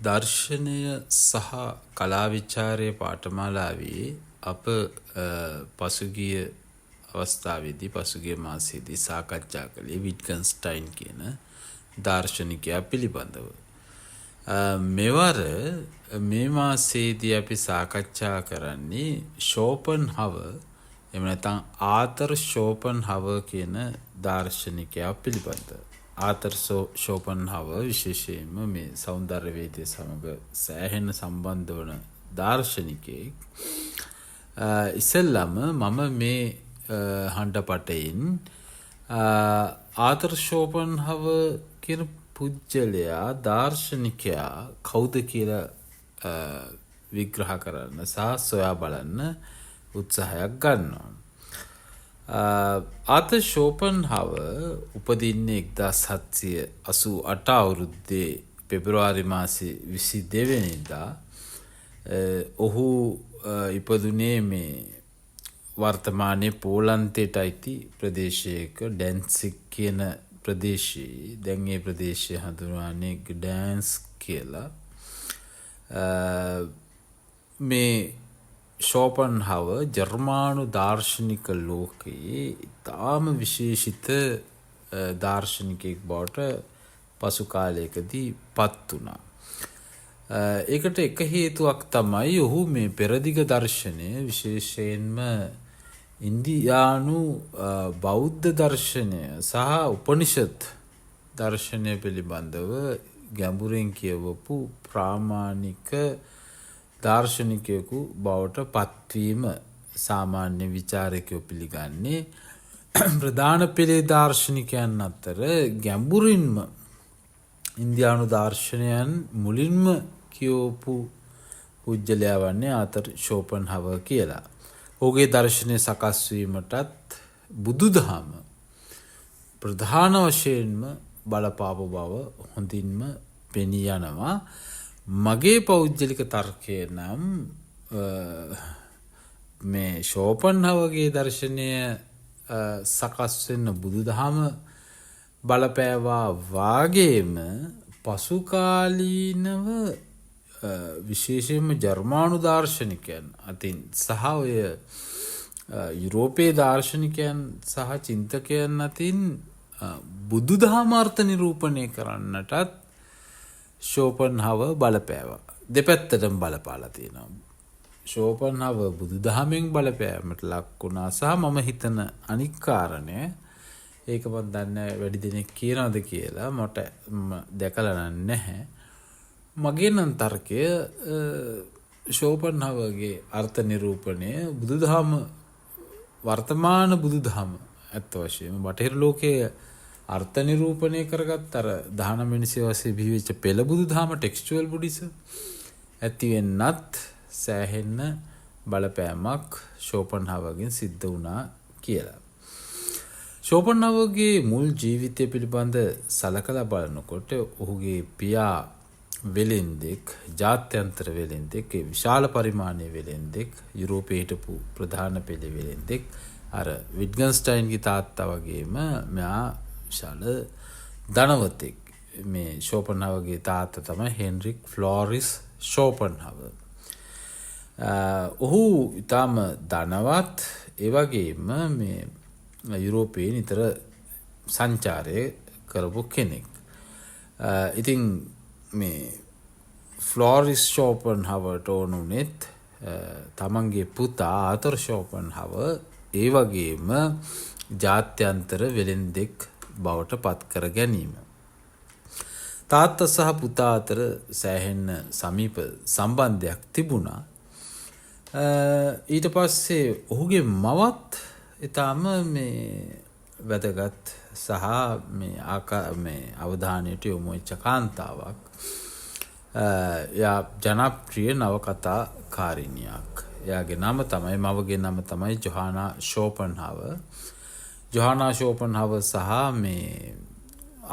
දර්ශනය සහ කලා විචාරය පාඨමාලාවේ අප පසුගිය අවස්ථාවේදී, පසුගිය මාසයේදී සාකච්ඡා කළේ විට්ගන්ස්ටයින් කියන දාර්ශනිකයා පිළිබඳව. මෙවර මේ මාසයේදී අපි සාකච්ඡා කරන්නේ ෂෝපන්හවර්, එහෙම නැත්නම් ආතර් ෂෝපන්හවර් කියන දාර්ශනිකයා පිළිබඳව. ආතර් ෂෝපන්හවර් විශේෂයෙන්ම මේ සෞන්දර්යවේදය සමග සෑහෙන සම්බන්ධ වන දාර්ශනිකයෙක්. ඉස්සෙල්ලම මම මේ හඬපටයෙන් ආතර් ෂෝපන්හවර් කියන පුද්ගලයා, දාර්ශනිකයා කවුද කියලා විග්‍රහ කරන්න සහ සොයා බලන්න උත්සාහයක් ගන්නවා. ආතර් ෂෝපන්හවර් උපදින්නේ 1788 අවුරුද්දේ පෙබරවාරි මාසේ 22 වෙනිදා. ඔහු ඉපදුනේ මේ වර්තමානයේ පෝලන්තයට අයිති ප්‍රදේශයක ඩැන්සික් කියන ප්‍රදේශයේ. දැන් ඒ ප්‍රදේශය හඳුන්වන්නේ ග්ඩෑන්ස්ක් කියලා. මේ ෂෝපන්හවර් ජර්මානු දාර්ශනික ලෝකයේ ඉතාම විශේෂිත දාර්ශනිකයෙක් බවට පසු කාලයකදී පත් වුණා. ඒකට එක හේතුවක් තමයි ඔහු මේ පෙරදිග දර්ශනය, විශේෂයෙන්ම ඉන්දියානු බෞද්ධ දර්ශනය සහ උපනිෂද් දර්ශනය පිළිබඳව ගැඹුරින් කියවපු ප්‍රාමාණික දාර්ශනිකයෙකු බවට පත්වීම. සාමාන්‍ය විචාරකයෝ පිළිගන්නේ ප්‍රධාන පෙළේ දාර්ශනිකයන් අතර ගැඹුරින්ම ඉන්දියානු දර්ශනයන් මුලින්ම කියවපු පුද්ගලයා වන්නේ ආතර් ෂෝපන්හවර් කියලා. ඔහුගේ දර්ශනය සකස් වීමටත් බුදුදහම ප්‍රධාන වශයෙන්ම බලපාපු බව හොඳින්ම පෙනී යනවා. මගේ පෞද්ගලික තර්කය නම් මේ ෂෝපන්හවර්ගේ දර්ශනය සකස් වෙන්න බුදුදහම බලපෑවා වාගේම පසුකාලීනව විශේෂයෙන්ම ජර්මානු දාර්ශනිකයන් අතින් සහ ඔය යුරෝපයේ දාර්ශනිකයන් සහ චින්තකයන් අතින් බුදුදහම අර්ථ නිරූපණය කරන්නටත් ෂෝපන්හවර් බලපෑවා. දෙපැත්තටම බලපාලා තියෙනවා. ෂෝපන්හවර් බුදුදහමෙන් බලපෑමට ලක් වුණා සහ මම හිතන අනික් කාරණය, ඒක මම දන්නේ වැඩි දෙනෙක් කියනවද කියලා, මට දැකලා නැහැ. මගේ නම් තර්කය ෂෝපන්හවර්ගේ අර්ථ නිරූපණය බුදුදහම, වර්තමාන බුදුදහම, ඇත්ත වශයෙන්ම බටහිර ලෝකයේ අර්ථ නිරූපණය කරගත් අර 19 වෙනි සියවසේ බිහි වෙච්ච පෙළ බුදුදහම, ටෙක්ස්චුවල් බුඩිසම් ඇති වෙන්නත් සෑහෙන්න බලපෑමක් ෂෝපන්හවර්ගෙන් සිද්ධ වුණා කියලා. ෂෝපන්හවර්ගේ මුල් ජීවිතය පිළිබඳ සලකලා බලනකොට ඔහුගේ පියා වෙළෙන්දෙක්, ජාත්‍යන්තර වෙළෙන්දෙක්, ඒ විශාල පරිමාණයේ වෙළෙන්දෙක්, යුරෝපයේ හිටපු ප්‍රධාන පෙළේ වෙළෙන්දෙක්. අර විට්ගන්ස්ටයින්ගේ තාත්තා වගේම මෙයා විශාල ධනවතෙක්. මේ ෂෝපන්හවර්ගේ තාත්තා තමයි හෙන්රික් ෆ්ලෝරිස් ෂෝපන්හවර්. ඔහු ඉතාම ධනවත්, ඒ වගේම මේ යුරෝපයේ නිතර සංචාරය කරපු කෙනෙක්. ඉතින් මේ ෆ්ලෝරිස් ෂෝපන්හවර්ට ඕන වුණෙත් තමන්ගේ පුතා ආතර් ෂෝපන්හවර් ඒ වගේම ජාත්‍යන්තර වෙළෙන්දෙක් බවට පත් කර ගැනීම. තාත්තා සහ පුතා අතර සෑහෙන්න සමීප සම්බන්ධයක් තිබුණා. ඊට පස්සේ ඔහුගේ මවත් ඉතාම මේ වැදගත් සහ මේ ආකා මේ අවධානයට යොමු වෙච්ච කාන්තාවක්. එයා ජනප්‍රිය නවකතා කාරිණියක්. එයාගේ නම තමයි, මවගේ නම තමයි ජොහානා ෂෝපන්හවර්. ජොහානා ෂෝපන්හවර් සහ මේ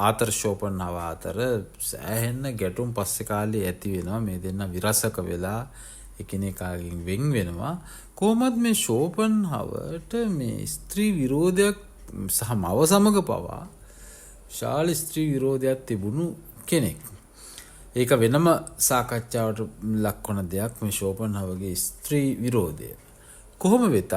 ආතර් ෂෝපන්හවර් අතර සෑහෙන්න ගැටුම් පස්සේ කාලේ ඇති වෙනවා. මේ දෙන්න විරසක වෙලා එකිනෙකාගෙන් වෙන් වෙනවා. කොහොමත් මේ ෂෝපන්හවර්ට මේ ස්ත්‍රී විරෝධයක් සහ මව සමග පවා විශාල ස්ත්‍රී විරෝධයක් තිබුණු කෙනෙක්. ඒක වෙනම සාකච්ඡාවට ලක්වන දෙයක් මේ ෂෝපන්හවර්ගේ ස්ත්‍රී විරෝධය. කොහොම වෙතත්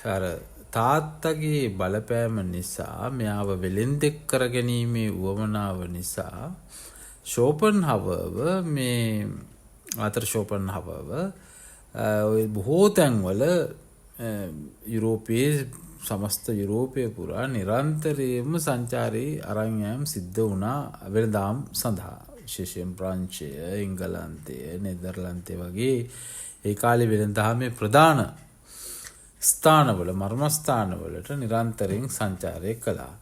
අර තාත්තගේ බලපෑම නිසා මෙයාව වෙලෙන්දෙක් කරගැනීමේ උවමනාව නිසා ෂෝපන්හවර්ව මේ ආතර් ෂෝපන්හවර්ව ඔය බොහෝ තැන්වල යුරෝපයේ සමස්ත යුරෝපය පුරා නිරන්තරයෙන්ම සංචාරී අරන් යාම් සිද්ධ වුණා වෙළඳාම් සඳහා. විශේෂයෙන් ප්‍රංශය, එංගලන්තය, නෙදර්ලන්තය වගේ ඒ කාලේ වෙළඳාමේ ප්‍රධාන ස්ථානවල මර්මස්ථානවලට නිරන්තරයෙන් සංචාරය කළා.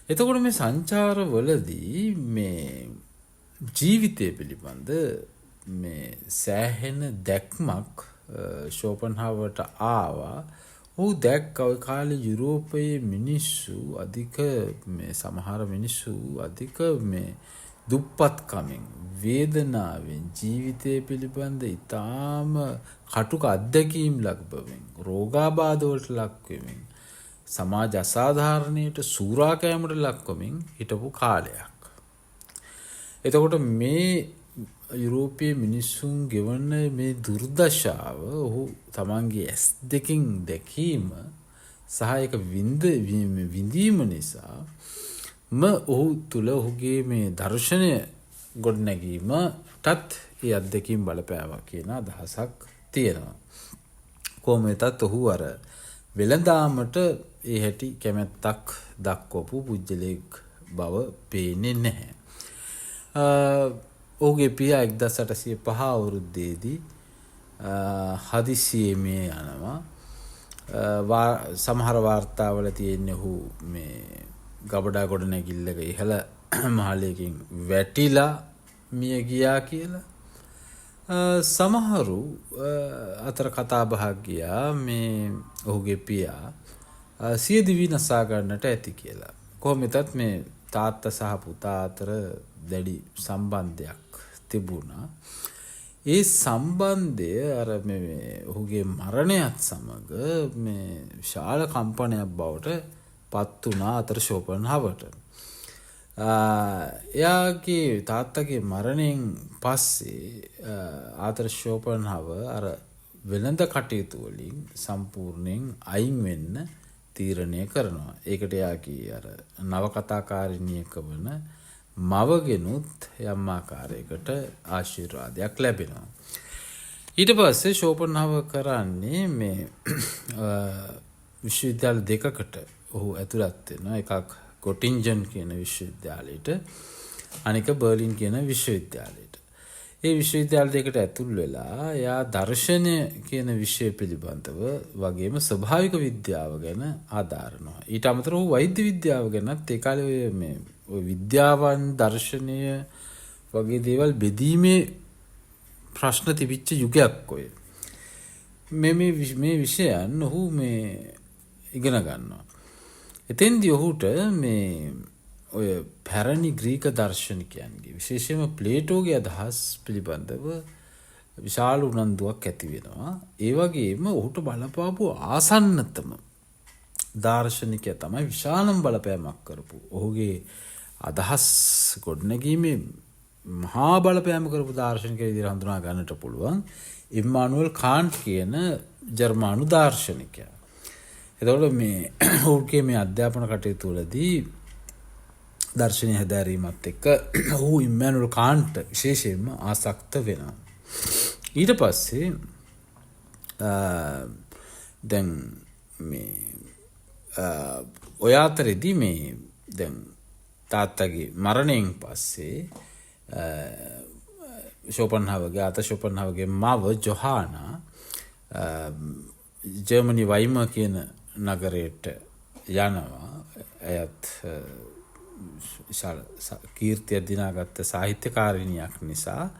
එතකොට මේ සංචාරවලදී මේ ජීවිතය පිළිබඳ මේ සෑහෙන දැක්මක් ෂෝපන්හවර්ට ආවා. ඔහු දැක්ක ඔය කාලේ යුරෝපයේ මිනිස්සු අධික මේ සමහර මිනිස්සු අධික මේ දුප්පත්කමින් වේදනාවෙන් ජීවිතය පිළිබඳ ඉතාම කටුක අත්දැකීම් ලබමින් රෝගාබාධ වලට ලක් වෙමින් සමාජ අසාධාරණයට සූරාකෑමට ලක්වමින් හිටපු කාලයක්. එතකොට මේ යුරෝපයේ මිනිස්සුන් ගෙවන මේ දුර්දශාව ඔහු තමන්ගේ ඇස් දෙකින් දැකීම සහ ඒක විඳීම නිසා ම ඔහු තුළ ඔහුගේ මේ දර්ශනය ගොඩනැගීමටත් ඒ අත්දැකීම් බලපෑවා කියන අදහසක් තියෙනවා. කොහොම වෙතත් ඔහු අර වෙළඳාමට ඒ හැටි කැමැත්තක් දක්වපු පුද්ගලයෙක් බව පේන්නේ නැහැ. ඔහුගේ පියා 1805 අවුරුද්දේදී හදිසියේ මිය යනවා. සමහර වාර්තාවල තියෙන්නේ ඔහු මේ ගබඩා ගොඩනැගිල්ලක ඉහළ මහලයකින් වැටිලා මිය ගියා කියලා. සමහරු අතර කතා බහක් ගියා මේ ඔහුගේ පියා සියදිවි නසා ගන්නට ඇති කියලා. කොහොම වෙතත් මේ තාත්තා සහ පුතා අතර දැඩි සම්බන්ධයක් තිබුණා. ඒ සම්බන්ධය අර මේ ඔහුගේ මරණයත් සමග මේ විශාල කම්පනයක් බවට පත් වුණා අතර ෂෝපන්හවර්ට. එයාගේ තාත්තගේ මරණයෙන් පස්සේ ආතර් ෂෝපන්හවර් අර වෙළඳ කටයුතු වලින් සම්පූර්ණයෙන් අයින් වෙන්න තීරණය කරනවා. ඒකට එයාගේ අර නවකතාකාරිනියක වන මවගෙනුත් යම් ආකාරයකට ආශිර්වාදයක් ලැබෙනවා. ඊට පස්සේ ෂෝපන්හවර් කරන්නේ මේ විශ්වවිද්‍යාල දෙකකට ඔහු ඇතුළත් වෙනවා. එකක් ගොටින්ජන් කියන විශ්වවිද්‍යාලයට, අනික බර්ලින් කියන විශ්වවිද්‍යාලයට. ඒ විශ්වවිද්‍යාල දෙකට ඇතුල් වෙලා එයා දර්ශනය කියන විෂය පිළිබඳව වගේම ස්වභාවික විද්‍යාව ගැන ආධාරනවා. ඊට අමතරව ඔහු වෛද්‍ය විද්‍යාව ගැනත් ඒ කාලේ ඔය මේ ඔය විද්‍යාවන් දර්ශනය වගේ දේවල් බෙදීමේ ප්‍රශ්න තිබිච්ච යුගයක් ඔය. මේ මේ මේ විෂයන් ඔහු මේ ඉගෙන ගන්නවා. එතෙන්දී ඔහුට මේ ඔය පැරණි ග්‍රීක දර්ශනිකයන්ගේ විශේෂයෙන්ම ප්ලේටෝගේ අදහස් පිළිබඳව විශාල උනන්දුවක් ඇති වෙනවා. ඒ වගේම ඔහුට බලපාපු ආසන්නතම දාර්ශනිකයා තමයි විශාලම බලපෑමක් කරපු. ඔහුගේ අදහස් ගොඩනැගීමේ මහා බලපෑම කරපු දාර්ශනිකයා විදිහට හඳුනා ගන්නට පුළුවන් ඉම්මානුවල් කාන්ට් කියන ජර්මානු දාර්ශනිකයා. එතකොට මේ ඔහුගේ මේ අධ්‍යාපන කටයුතු වලදී දර්ශනය හැදෑරීමත් එක්ක ඔහු ඉම්මැනුවල් කාන්ට් විශේෂයෙන්ම ආසක්ත වෙනවා. ඊට පස්සේ දැන් මේ ඔය අතරෙදී මේ දැන් තාත්තගේ මරණයෙන් පස්සේ ෂෝපන්හවර්ගේ ආතර් ෂෝපන්හවර්ගේ මව ජොහානා ජර්මනි වයිමර් කියන නගරයට යනවා. ඇයත් විශාල කීර්තියක් දිනාගත්ත සාහිත්‍යකාරිනියක් නිසා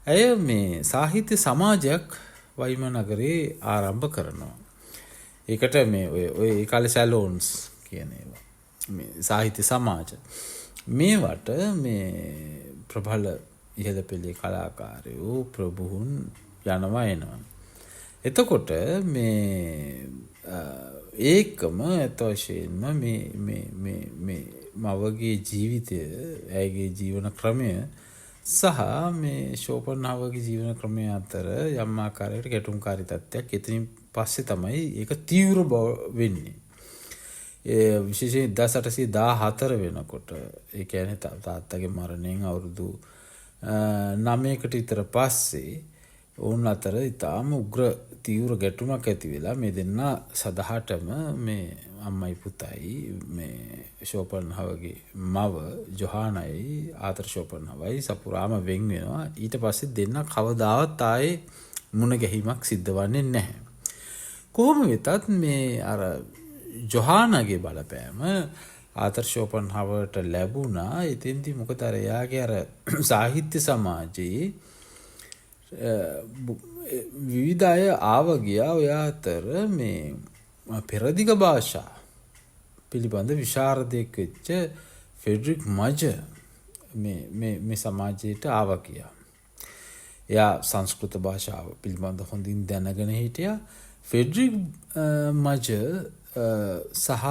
ඇය මේ සාහිත්‍ය සමාජයක් වයිමර් නගරේ ආරම්භ කරනවා. ඒකට මේ ඔය ඒ කාලේ සැලෝන්ස් කියන ඒවා මේ සාහිත්‍ය සමාජ මේවට මේ ප්‍රබල ඉහළ පෙළේ කලාකාරයෝ ප්‍රභූන් යනවා එනවා. එතකොට මේ ඒකම ඇත්ත වශයෙන්ම මේ මේ මේ මේ මවගේ ජීවිතය, ඇයගේ ජීවන ක්‍රමය සහ මේ ෂෝපන්හවර්ගේ ජීවන ක්‍රමය අතර යම් ආකාරයකට ගැටුම්කාරී තත්ත්වයක් එතනින් පස්සේ තමයි ඒක තීව්‍ර බව වෙන්නේ. ඒ විශේෂයෙන් 1814 වෙනකොට, ඒ කියන්නේ තාත්තගේ මරණයෙන් අවුරුදු 9කට විතර පස්සේ ඔවුන් අතර ඉතාම උග්‍ර තීව්‍ර ගැටුමක් ඇති වෙලා මේ දෙන්න සදහටම, මේ අම්මයි පුතයි, මේ ෂෝපන්හවර්ගේ මව ජොහානයි ආතර් ෂෝපන්හවයි සපුරාම වෙන් වෙනවා. ඊට පස්සේ දෙන්න කවදාවත් ආයේ මුණ ගැහිමක් සිද්ධ වන්නේ නැහැ. කොහොම වෙතත් මේ අර ජොහානගේ බලපෑම ආතර් ෂෝපන්හවර්ට ලැබුණා. එතෙන්දී මොකද අර එයාගේ අර සාහිත්‍ය සමාජයේ විවිධ අය ආව ගියා. ඔය අතර මේ පෙරදිග භාෂා පිළිබඳ විශාරදයෙක් වෙච්ච ෆෙඩරික් මජර් මේ මේ මේ සමාජයට ආවා ගියා. එයා සංස්කෘත භාෂාව පිළිබඳ හොඳින් දැනගෙන හිටියා. ෆෙඩරික් මජර් සහ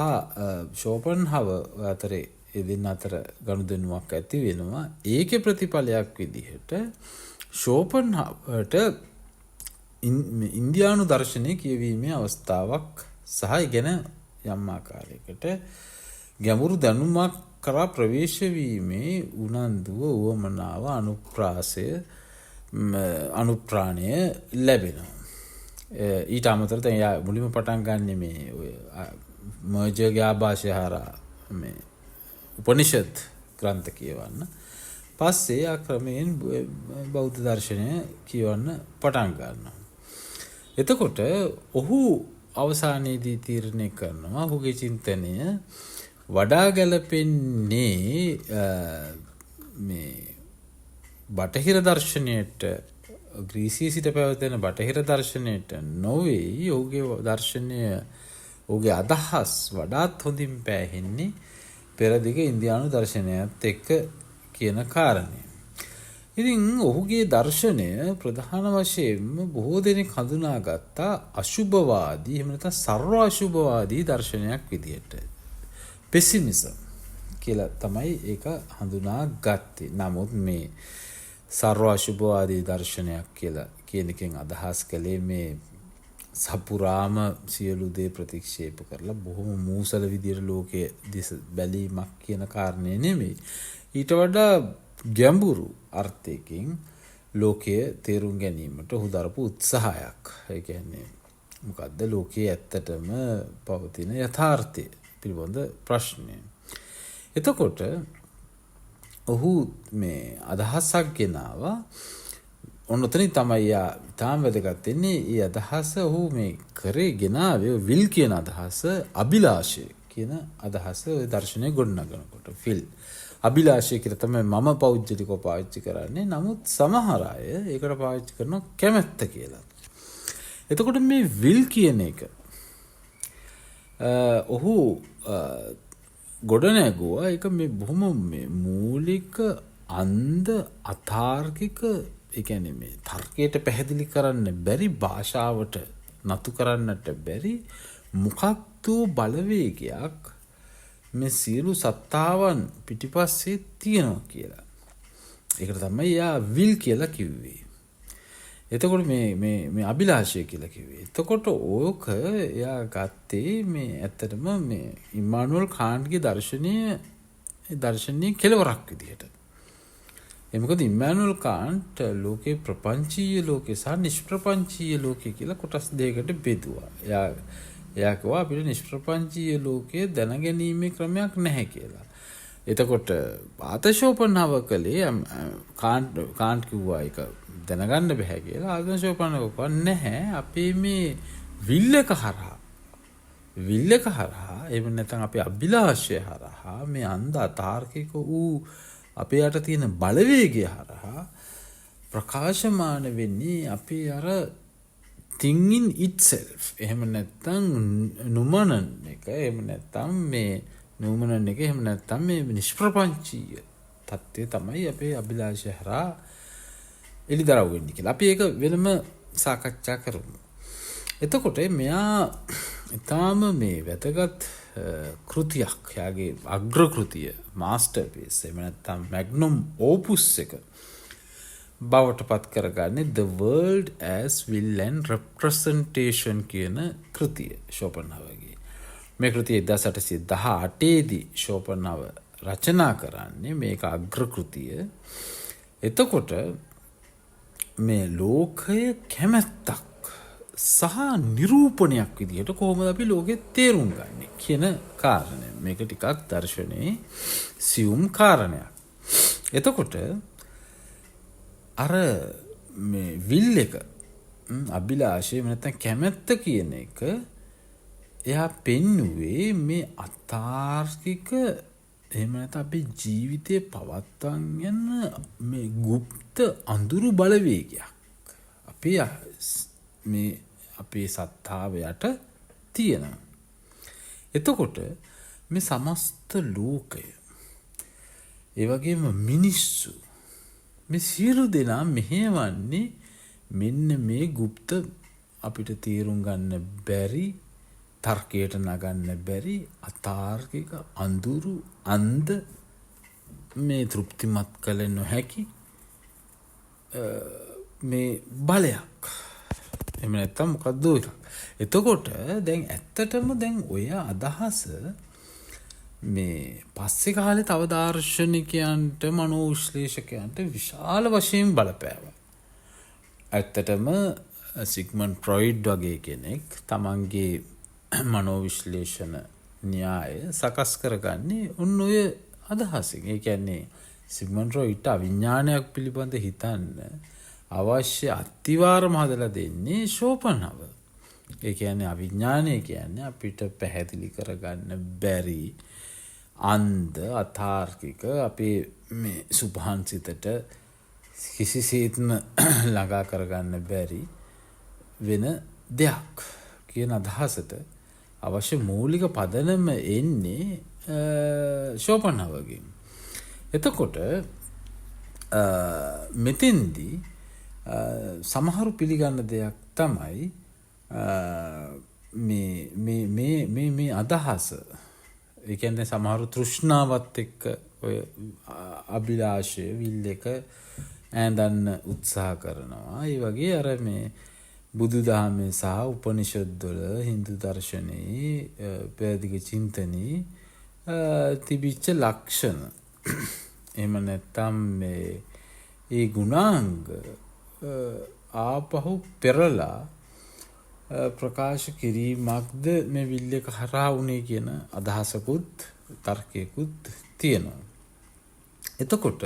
ෂෝපන්හවර් අතරේ, ඒ දෙන්න අතර ගනුදෙනුවක් ඇති වෙනවා. ඒකේ ප්‍රතිඵලයක් විදිහට ෂෝපන්හවර්ට ඉන්දියානු දර්ශනය කියවීමේ අවස්ථාවක් සහ ඒ ගැන යම් ආකාරයකට ගැඹුරු දැනුමක් කරා ප්‍රවේශ වීමේ උනන්දුව, උවමනාව, අනුප්‍රාසය, අනුප්‍රාණය ලැබෙනවා. ඊට අමතරව දැන් එයා මුලින්ම පටන් ගන්නෙ මේ ඔය මර්ජර්ගේ ආభాෂය හරහා මේ උපනිෂද් ග්‍රන්ථ කියවන්න. පස්සේ එයා ක්‍රමයෙන් බෞද්ධ දර්ශනය කියවන්න පටන් ගන්නවා. එතකොට ඔහු අවසානයේදී තීරණය කරනවා ඔහුගේ චින්තනය වඩා ගැලපෙන්නේ මේ බටහිර දර්ශනයට, ග්‍රීසියේ සිට පැවතෙන බටහිර දර්ශනයට නොවේ. ඔහුගේ දර්ශනය, ඔහුගේ අදහස් වඩාත් හොඳින් පෑහෙන්නේ පෙරදිග ඉන්දියානු දර්ශනයත් එක්ක කියන කාරණය. ඉතින් ඔහුගේ දර්ශනය ප්‍රධාන වශයෙන්ම බොහෝ දෙනෙක් හඳුනාගත්තා අශුභවාදී, එහෙම නැත්නම් සර්ව අශුභවාදී දර්ශනයක් විදිහට. පෙසිමිසම් කියලා තමයි ඒක හඳුනාගත්තේ. නමුත් මේ සර්ව අශුභවාදී දර්ශනයක් කියලා කියන එකෙන් අදහස් කළේ මේ සපුරාම සියලු දේ ප්‍රතික්ෂේප කරලා බොහොම මූසල විදියට ලෝකයේ දෙස බැලීමක් කියන කාරණය නෙමෙයි. ඊට වඩා ගැඹුරු අර්ථයකින් ලෝකය තේරුම් ගැනීමට ඔහු දරපු උත්සාහයක්. ඒ කියන්නේ මොකද්ද ලෝකයේ ඇත්තටම පවතින යථාර්ථය පිළිබඳ ප්‍රශ්නය. එතකොට ඔහු මේ අදහසක් ගෙනාවා. ඔන්න ඔතනින් තමයි එයා ඉතාම වැදගත් වෙන්නේ. ඒ අදහස ඔහු මේ කරේ ගෙනාවේ විල් කියන අදහස, අභිලාෂය කියන අදහස ඔය දර්ශනය ගොඩනගනකොට. විල්, අභිලාෂය කියලා තමයි මම පෞද්ගලිකව පාවිච්චි කරන්නේ. නමුත් සමහර අය ඒකට පාවිච්චි කරනවා කැමැත්ත කියලා. එතකොට මේ විල් කියන එක ඔහු ගොඩනැගුවා. ඒක මේ බොහොම මේ මූලික, අන්ධ, අතාර්කික, ඒ කියන්නේ මේ තර්කයට පැහැදිලි කරන්න බැරි, භාෂාවට නතු කරන්නට බැරි මොකක්දෝ බලවේගයක් මේ සියලු සත්තාවන් පිටිපස්සේ තියෙනවා කියලා. ඒකට තමයි එයා විල් කියලා කිව්වේ. එතකොට මේ මේ මේ අභිලාෂය කියලා කිව්වේ. එතකොට ඕක එයා ගත්තේ මේ ඇත්තටම මේ ඉම්මානුවල් කාන්ට්ගේ දර්ශනීය කෙලවරක් විදිහට. ඒ මොකද ඉම්මානුවල් කාන්ට් ලෝකේ ප්‍රපංචීය ලෝකේ සහ නිෂ්ප්‍රපංචීය ලෝකේ කියලා කොටස් දෙකකට බෙදුවා. එයා එයා කිව්වා අපිට නිෂ්ප්‍රපංචීය ලෝකය දැනගැනීමේ ක්‍රමයක් නැහැ කියලා. එතකොට ආතර් ෂෝපන්හවර් කළේ, කාන්ට් කාන්ට් කිව්වා ඒක දැනගන්න බැහැ කියලා. ආතර් ෂෝපන්හවර් කිව්වා නැහැ, අපේ මේ විල් එක හරහා, එහෙම නැත්නම් අපේ අභිලාෂය හරහා, මේ අන්ධ අතාර්කික වූ අපේ යට තියෙන බලවේගය හරහා ප්‍රකාශමාන වෙන්නේ අපේ අර thing in itself, එහෙම නැත්නම් නුමනන් එක, එහෙම නැත්නම් මේ නුමනන් එක, එහෙම නැත්නම් මේ නිෂ්ප්‍රපංචීය තත්ත්වය තමයි අපේ අභිලාෂය හරහා එළිදරව් වෙන්නේ කියලා. අපි ඒක වෙනම සාකච්ඡා කරමු. එතකොට මෙයා ඉතාම මේ වැදගත් කෘතියක්, එයාගේ අග්‍ර කෘතිය, මාස්ටර්පීස්, එහෙම නැත්නම් මැග්නම් ඕපුස් එක. බවට පත් කරගන්නේ The World as Will and Representation කියන කෘතිය ෂෝපන්හවර්ගේ. මේ කෘතිය 1818 දී ෂෝපන්හවර් රචනා කරන්නේ. මේක අග්‍ර කෘතිය. එතකොට මේ ලෝකය කැමැත්තක් සහ නිරූපණයක් විදිහට කොහොමද අපි ලෝකෙ තේරුම් ගන්නේ කියන කාරණය. මේක ටිකක් දර්ශනයේ සියුම් කාරණයක්. එතකොට අර මේ විල් එක, අභිලාෂය, නැත්නම් කැමැත්ත කියන එක එයා පෙන්නුවේ මේ අතාර්කික, එහෙම නැත්නම් අපේ ජීවිතේ පවත්වන් යන මේ ගුප්ත අඳුරු බලවේගයක් අපේ මේ අපේ සත්තාව යට තියෙනවා. එතකොට මේ සමස්ත ලෝකය, ඒ වගේම මිනිස්සු, මේ සියලු දෙනා මෙහෙයවන්නේ මෙන්න මේ ගුප්ත, අපිට තේරුම් ගන්න බැරි, තර්කයට නගන්න බැරි, අතාර්කික, අඳුරු, අන්ධ, මේ තෘප්තිමත් කළ නොහැකි මේ බලයක්. එහෙම නැත්තම් මොකද්ද එකක්. එතකොට දැන් ඇත්තටම දැන් ඔය අදහස මේ පස්සේ කාලේ තව දාර්ශනිකයන්ට, මනෝ විශ්ලේෂකයන්ට විශාල වශයෙන් බලපෑවා. ඇත්තටම සිග්මන්ඩ් ෆ්‍රොයිඩ් වගේ කෙනෙක් තමන්ගේ මනෝ විශ්ලේෂණ න්‍යාය සකස් කරගන්නේ ඔන්න ඔය අදහසින්. ඒ කියන්නේ සිග්මන්ඩ් ෆ්‍රොයිඩ්ට අවිඥානයක් පිළිබඳ හිතන්න අවශ්‍ය අත්තිවාරම හදලා දෙන්නේ ෂෝපන්හවර්. ඒ කියන්නේ අවිඥානය කියන්නේ අපිට පැහැදිලි කරගන්න බැරි, අන්ධ, අතාර්කික, අපේ මේ සුභාන් සිතට කිසිසේත්ම ළඟා කරගන්න බැරි වෙන දෙයක් කියන අදහසට අවශ්‍ය මූලික පදනම එන්නේ ෂෝපන්හවර්ගෙන්. එතකොට මෙතෙන්දී සමහරු පිළිගන්න දෙයක් තමයි මේ මේ මේ මේ මේ අදහස. ඒ කියන්නේ සමහරු තෘෂ්ණාවත් එක්ක ඔය අභිලාෂය, විල් එක ඈඳන්න උත්සාහ කරනවා. ඒ වගේ අර මේ බුදුදහමේ සහ උපනිෂද් වල, හින්දු දර්ශනයේ, වෛදික චින්තනයේ තිබිච්ච ලක්ෂණ, එහෙම නැත්නම් මේ ඒ ගුණාංග ආපහු පෙරලා ප්‍රකාශ කිරීමක්ද මේ විල් එක හරහා වුණේ කියන අදහසකුත් තර්කයකුත් තියෙනවා. එතකොට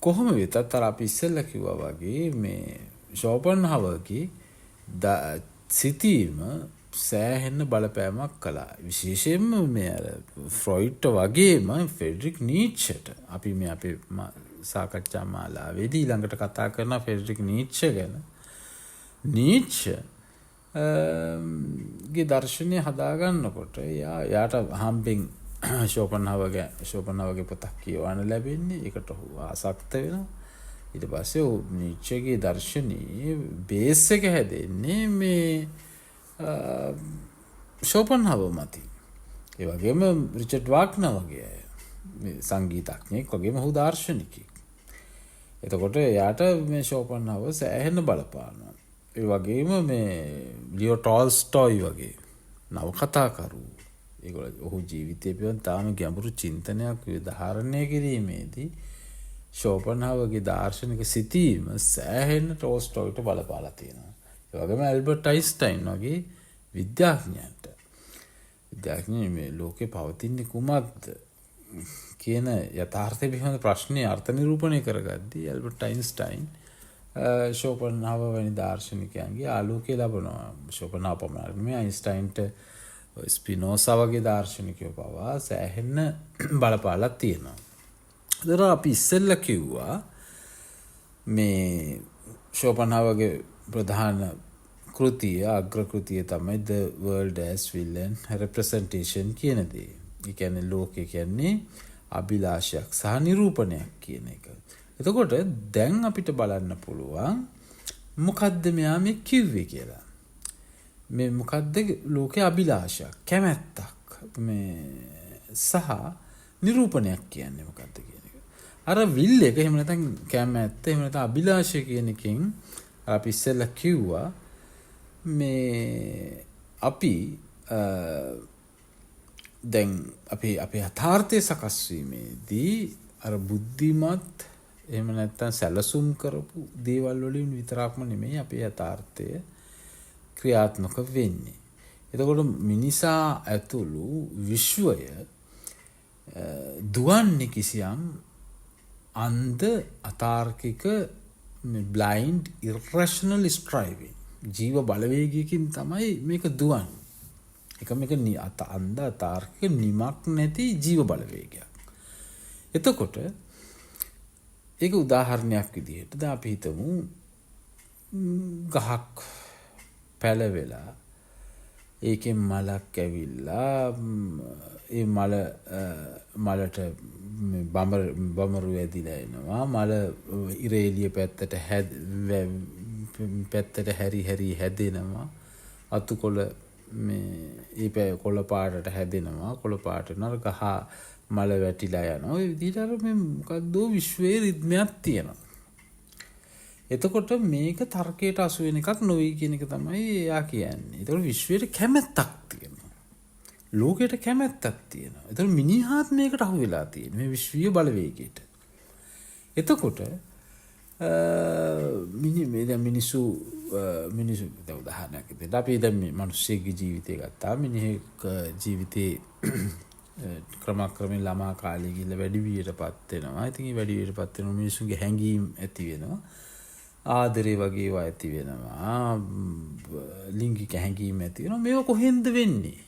කොහොම වෙතත් අර අපි ඉස්සෙල්ලා කිව්වා වගේ මේ ෂෝපන්හවර්ගේ සිතීම සෑහෙන්න බලපෑමක් කළා. විශේෂයෙන්ම මේ අර ෆ්‍රොයිඩ්ට වගේම ෆෙඩරික් නීච්ෂට. අපි මේ අපේ සාකච්ඡා මාලාවේදී ඊළඟට කතා කරන ෆෙඩරික් නීච්ෂ ගැන. නීච්ෂ ගේ දර්ශනය හදාගන්නකොට එයාට හම්බෙන් ෂෝපන්හවර්ගේ පොතක් කියවන්න ලැබෙන්නේ. ඒකට ඔහු ආසක්ත වෙනවා. ඊට පස්සේ ඔහු නීච්ෂගේ දර්ශනයේ බේස් එක හැදෙන්නේ මේ ෂෝපන්හවර් මතින්. ඒ වගේම රිචඩ් වාග්නර් වගේ අය. මේ සංගීතඥයෙක් වගේම ඔහු දාර්ශනිකයෙක්. එතකොට එයාට මේ ෂෝපන්හවර් සෑහෙන බලපානවා. ඒ වගේම මේ ලියෝ ටෝල්ස්ටෝයි වගේ නවකතාකරු, ඒගොල්ලෝ ඔහු ජීවිතය පිළිබඳ තාම ගැඹුරු චින්තනයක් ධාරණය කිරීමේදී ෂෝපන්හවර්ගේ දාර්ශනික සිතීම සෑහෙන ටෝල්ස්ටෝයිට බලපාලා තියෙනවා. ඒ වගේම ඇල්බර්ට් අයින්ස්ටයින් වගේ විද්‍යාඥයන්ට, විද්‍යාඥයන් මේ ලෝකේ පවතින්නේ කුමක්ද කියන යථාර්ථය පිළිබඳ ප්‍රශ්නය අර්ථ නිරූපණය කරගද්දී ඇල්බර්ට් අයින්ස්ටයින් ෂෝපන්හවර් වැනි දාර්ශනිකයන්ගේ ආලෝකය ලබනවා. ෂෝපන්හවර් පමණක් නෙමෙයි, අයින්ස්ටයින්ට ස්පිනෝසා වගේ දාර්ශනිකයෝ පවා සෑහෙන්න බලපාලා තියෙනවා. ඒතර අපි ඉස්සෙල්ලා කිව්වා මේ ෂෝපන්හවර්ගේ ප්‍රධාන කෘතිය, අග්‍ර කෘතිය තමයි The World as Will and Representation කියන දේ. ඒ කියන්නේ ලෝකය කියන්නේ අභිලාෂයක් සහ නිරූපණයක් කියන එක. එතකොට දැන් අපිට බලන්න පුළුවන් මොකද්ද මෙයා මේ කිව්වේ කියලා. මේ මොකද්ද ලෝකේ අභිලාෂයක්, කැමැත්තක් මේ සහ නිරූපණයක් කියන්නේ මොකද්ද කියන එක. අර විල් එක එහෙම නැත්නම් කැමැත්ත එහෙම නැත්නම් අභිලාෂය කියන එකෙන් අපි ඉස්සෙල්ලා කිව්වා මේ අපි දැන් අපි අපේ යථාර්ථය සකස් වීමේදී අර බුද්ධිමත් එහෙම නැත්නම් සැලසුම් කරපු දේවල් වලින් විතරක්ම නෙමෙයි අපේ යථාර්ථය ක්‍රියාත්මක වෙන්නේ. එතකොට මිනිසා ඇතුළු විශ්වය දුවන්නේ කිසියම් අන්ධ අතාර්කික බ්ලයින්ඩ් ඉරැෂනල් ස්ට්‍රයිවිං ජීව බලවේගයකින් තමයි මේක දුවන්නේ. එක මේක අන්ධ අතාර්කික නිමක් නැති ජීව බලවේගයක්. එතකොට ඒක උදාහරණයක් විදිහට දැන් අපි හිතමු ගහක් පැලවෙලා ඒකෙන් මලක් ඇවිල්ලා ඒ මල මලට බමරු ඇදිලා එනවා. මල ඉර එළිය පැත්තට පැත්තට හැරි හැරි හැදෙනවා. අතුකොළ මේ ඒ කොළ පාටට හැදෙනවා. කොළ පාට වෙනවා. ගහ මල වැටිලා යනවා. ඔය විදිහට අර මේ මොකද්දෝ විශ්වයේ රිද්මයක් තියෙනවා. එතකොට මේක තර්කයට අසු වෙන එකක් නොවේ කියන එක තමයි එයා කියන්නේ. එතකොට විශ්වයට කැමැත්තක් තියෙනවා. ලෝකයට කැමැත්තක් තියෙනවා. එතකොට මිනිහාත් මේකට අහු වෙලා තියෙනවා. මේ විශ්වීය බලවේගයට. එතකොට මේ දැන් මිනිස්සු මිනිස්සු දැන් උදාහරණයක් විදිහට අපි දැන් මේ මිනිස්සෙක්ගේ ජීවිතය ගත්තා. මිනිහෙක් ජීවිතේ ක්‍රමක්‍රමයෙන් ළමා කාලේ ගිහිල්ලා වැඩිවියටපත් වෙනවා. ඉතින් මේ වැඩිවියටපත් වෙන මිනිස්සුන්ගේ හැඟීම් ඇති වෙනවා. ආදරේ වගේ ඒවා ඇති වෙනවා. ලිංගික හැඟීම් ඇති වෙනවා. මේවා කොහෙන්ද වෙන්නේ?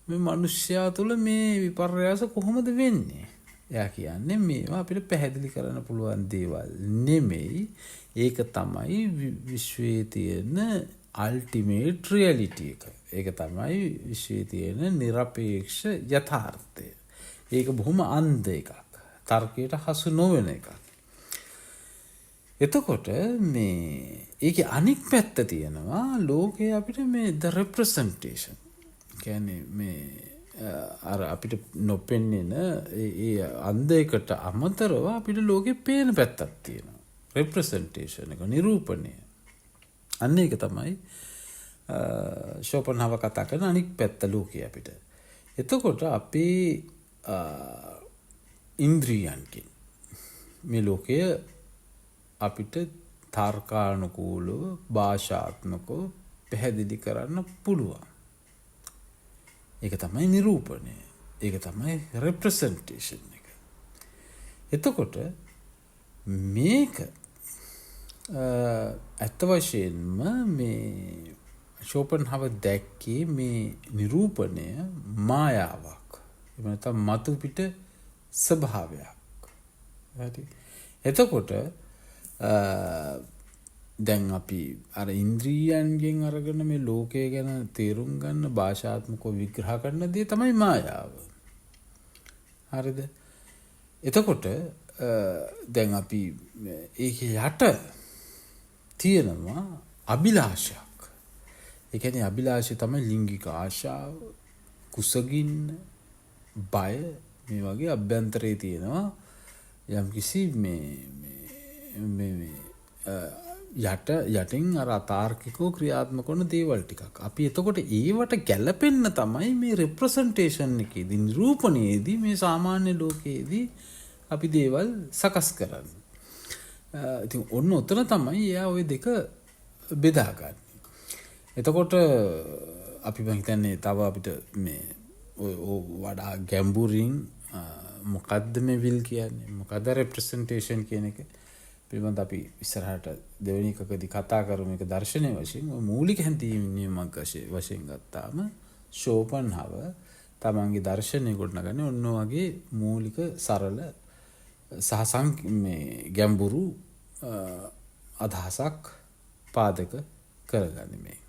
මේ මිනිස්යා තුළ මේ විපර්යාස කොහොමද වෙන්නේ? එයා කියන්නේ මේවා අපිට පැහැදිලි කරන්න පුළුවන් දේවල් නෙමෙයි. ඒක තමයි විශ්වයේ තියෙන අල්ටිමේට් රියැලිටි එක. ඒක තමයි විශ්වයේ තියෙන නිරපේක්ෂ යථාර්ථය. ඒක බොහොම අන්ධ එකක්. තර්කයට හසු නොවන එකක්. එතකොට මේ ඒකේ අනික් පැත්ත තියෙනවා ලෝකයේ අපිට මේ the representation. කියන්නේ මේ අර අපිට නොපෙනෙන ඒ අන්ධ එකට අමතරව අපිට ලෝකේ පේන පැත්තක් තියෙනවා. රෙප්‍රසන්ටේෂන් එක, නිරූපණය. අන්න ඒක තමයි ෂෝපන්හාවර් කතා කරන අනික් පැත්ත ලෝකේ අපිට. එතකොට අපේ ඉන්ද්‍රියන්ගෙන් මේ ලෝකය අපිට තර්කානුකූලව භාෂාත්මකව පැහැදිලි කරන්න පුළුවන්. ඒක තමයි නිරූපණය. ඒක තමයි රෙප්‍රසන්ටේෂන් එක. එතකොට මේක ඇත්ත වශයෙන්ම මේ ෂෝපන්හාවර් දැක්කේ මේ නිරූපණය මායාවක්. එහෙම නැත්නම් මතු පිට ස්වභාවයක්. හරි. එතකොට දැන් අපි අර ඉන්ද්‍රියයන්ගෙන් අරගෙන මේ ලෝකය ගැන තේරුම් ගන්න භාෂාත්මකව විග්‍රහ කරන දේ තමයි මායාව. හරිද? එතකොට දැන් අපි ඒකේ යට තියෙනවා අභිලාෂයක්. ඒ කියන්නේ අභිලාෂය තමයි ලිංගික ආශාව, කුසගින්න, බය මේ වගේ අභ්‍යන්තරයේ තියෙනවා යම්කිසි මේ මේ මේ යටින් අර අතාර්කිකව ක්‍රියාත්මක වන දේවල් ටිකක්. අපි එතකොට ඒවට ගැලපෙන්න තමයි මේ රෙප්‍රසන්ටේෂන් එකේදී නිරූපණයේදී මේ සාමාන්‍ය ලෝකයේදී අපි දේවල් සකස් කරන්නේ. ඉතින් ඔන්න ඔතන තමයි එයා ඔය දෙක බෙදාගන්නේ. එතකොට අපි මං හිතන්නේ තව අපිට මේ ඔය වඩා ගැඹුරින් මොකද්ද මේ විල් කියන්නේ, මොකද්ද රෙප්‍රසන්ටේෂන් කියන එක පිළිබඳ අපි ඉස්සරහට දෙවෙනි එකකදී කතා කරමු. ඒක දර්ශනය වශයෙන් ඔය මූලික හැඳින්වීමක් වශයෙන් ගත්තාම ෂෝපන්හාවර් තමන්ගේ දර්ශනය ගොඩනගන්නේ ඔන්න වගේ මූලික සරල සහ මේ ගැඹුරු අදහසක් පාදක කරගනිමින්.